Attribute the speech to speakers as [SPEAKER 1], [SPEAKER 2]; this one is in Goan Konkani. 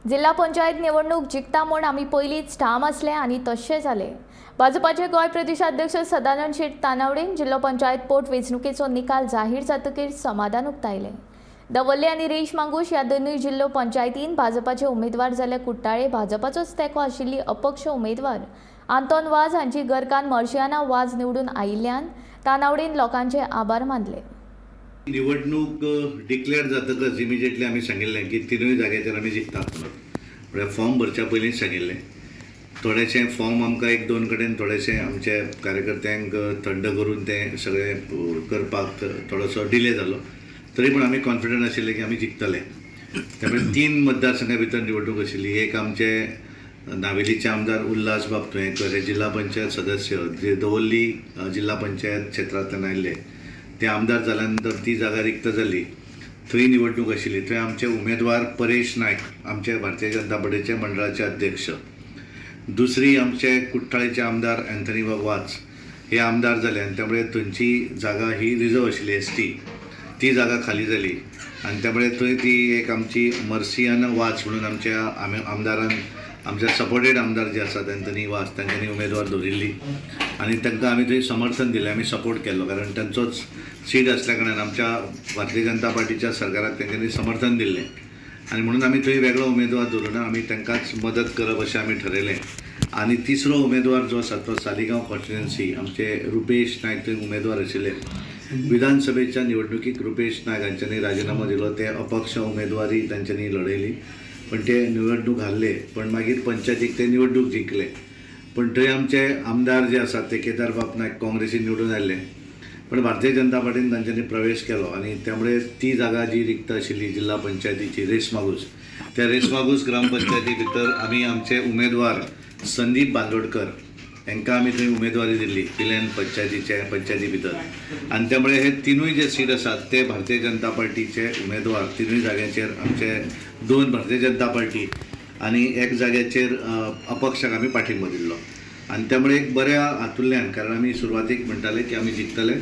[SPEAKER 1] जिल्हा पंचायत निवडणूक जिखता म्हूण आमी पयलींच ठाम आसले आनी तशें जालें. भाजपाचे गोंय प्रदेशाध्यक्ष सदानंद शेट तानावडेन जिल्हो पंचायत पोट वेंचणुकेचो निकाल जाहीर जातकीर समाधान उक्तायलें. दवर्ले आनी रेईश मागूश ह्या दोनूय जिल्हो पंचायतीन भाजपाचे उमेदवार जाल्यार कुट्टाळे भाजपाचोच तेंको आशिल्ली अपक्ष उमेदवार आंतोन वाज हांची घरकान्न मर्शियाना वाज निवडून आयिल्ल्यान तानावडेन लोकांचे आभार मानले.
[SPEAKER 2] निवडणूक डिक्लेअर जातकच इमिजिएटली आमी सांगिल्लें की तिनूय जाग्याचेर आमी जिखतात म्हणून. म्हळ्यार फॉर्म भरच्या पयलींच सांगिल्लें. थोडेशे फॉर्म आमकां एक दोन कडेन थोडेशे आमचे कार्यकर्त्यांक थंड करून तें सगळें करपाक थोडोसो डिले जालो, तरी पूण आमी कॉन्फिडंट आशिल्ले की आमी जिखतले. त्यामुळे 3 मतदारसंघा भितर निवडणूक आशिल्ली. एक आमचे नावेलीचे आमदार उल्हास बाब तुयेंकर हे जिल्हा पंचायत सदस्य जे दवर्ली जिल्हा पंचायत क्षेत्रांतल्यान आयिल्ले, ते आमदार जाल्या नंतर ती जागा रिक्त जाली, थंय निवडणूक आशिल्ली. थंय आमचे उमेदवार परेश नायक आमचे भारतीय जनता पार्टीचे मंडळाचे अध्यक्ष, दुसरी आमचे कुठ्ठाळीचे आमदार अँथनी बाब वाज हे आमदार जाले आनी त्यामुळे थंयची जागा ही रिजर्व आशिल्ली एस टी, ती जागा खाली जाली आनी त्यामुळे थंय ती एक आमची मर्सियाना वाज म्हणून आमच्या आमदारान आमच्या सपोर्टेड आमदार जे आसात अँथनी वाज तांच्यांनी उमेदवार दवरिल्ली आनी तांकां आमी थंय समर्थन दिलें, आमी सपोर्ट केल्लो, कारण तांचोच सीट आसल्या कारणान आमच्या भारतीय जनता पार्टीच्या सरकाराक तांच्यांनी समर्थन दिल्लें आनी म्हणून आमी थंय वेगळो उमेदवार दवरुना, आमी तांकांच मदत करप अशें आमी ठरयलें. आनी तिसरो उमेदवार जो आसा तो सालिगांव कॉन्स्टिट्युएन्सी आमचे रुपेश नायक थंय उमेदवार आशिल्ले. विधानसभेच्या निवडणुकीक रुपेश नायक हांच्यांनी राजिनामो दिलो, ते अपक्ष उमेदवारी तांच्यांनी लढयली, पण ते निवडणूक हारले, पण मागीर पंचायतीक ते निवडणूक जिखले. पण थंय आमचे आमदार जे आसात ते केदार बाब नायक काँग्रेसीन निवडून आयले, पण भारतीय जनता पार्टीन तांच्यांनी प्रवेश केलो आनी त्यामुळे ती जागा जी रिक्त आशिल्ली जिल्हा पंचायतीची रेसमागूस, त्या रेसमागूस ग्रामपंचायती भितर आमी आमचे उमेदवार संदीप बांदोडकर हांकां आमी थंय उमेदवारी दिल्ली पिलेन पंचायतीचे पंचायती भितर. आनी त्यामुळे हे तिनूय जे सीट आसात ते भारतीय जनता पार्टीचे उमेदवार तिनूय जाग्यांचेर आमचे 2 भारतीय जनता पार्टी आनी एक जाग्याचेर अपक्षाक आमी पाठिंबो दिल्लो. आनी त्यामुळे एक बऱ्या हातूंतल्यान, कारण आमी सुरवातीक म्हणटाले की आमी जिखतले.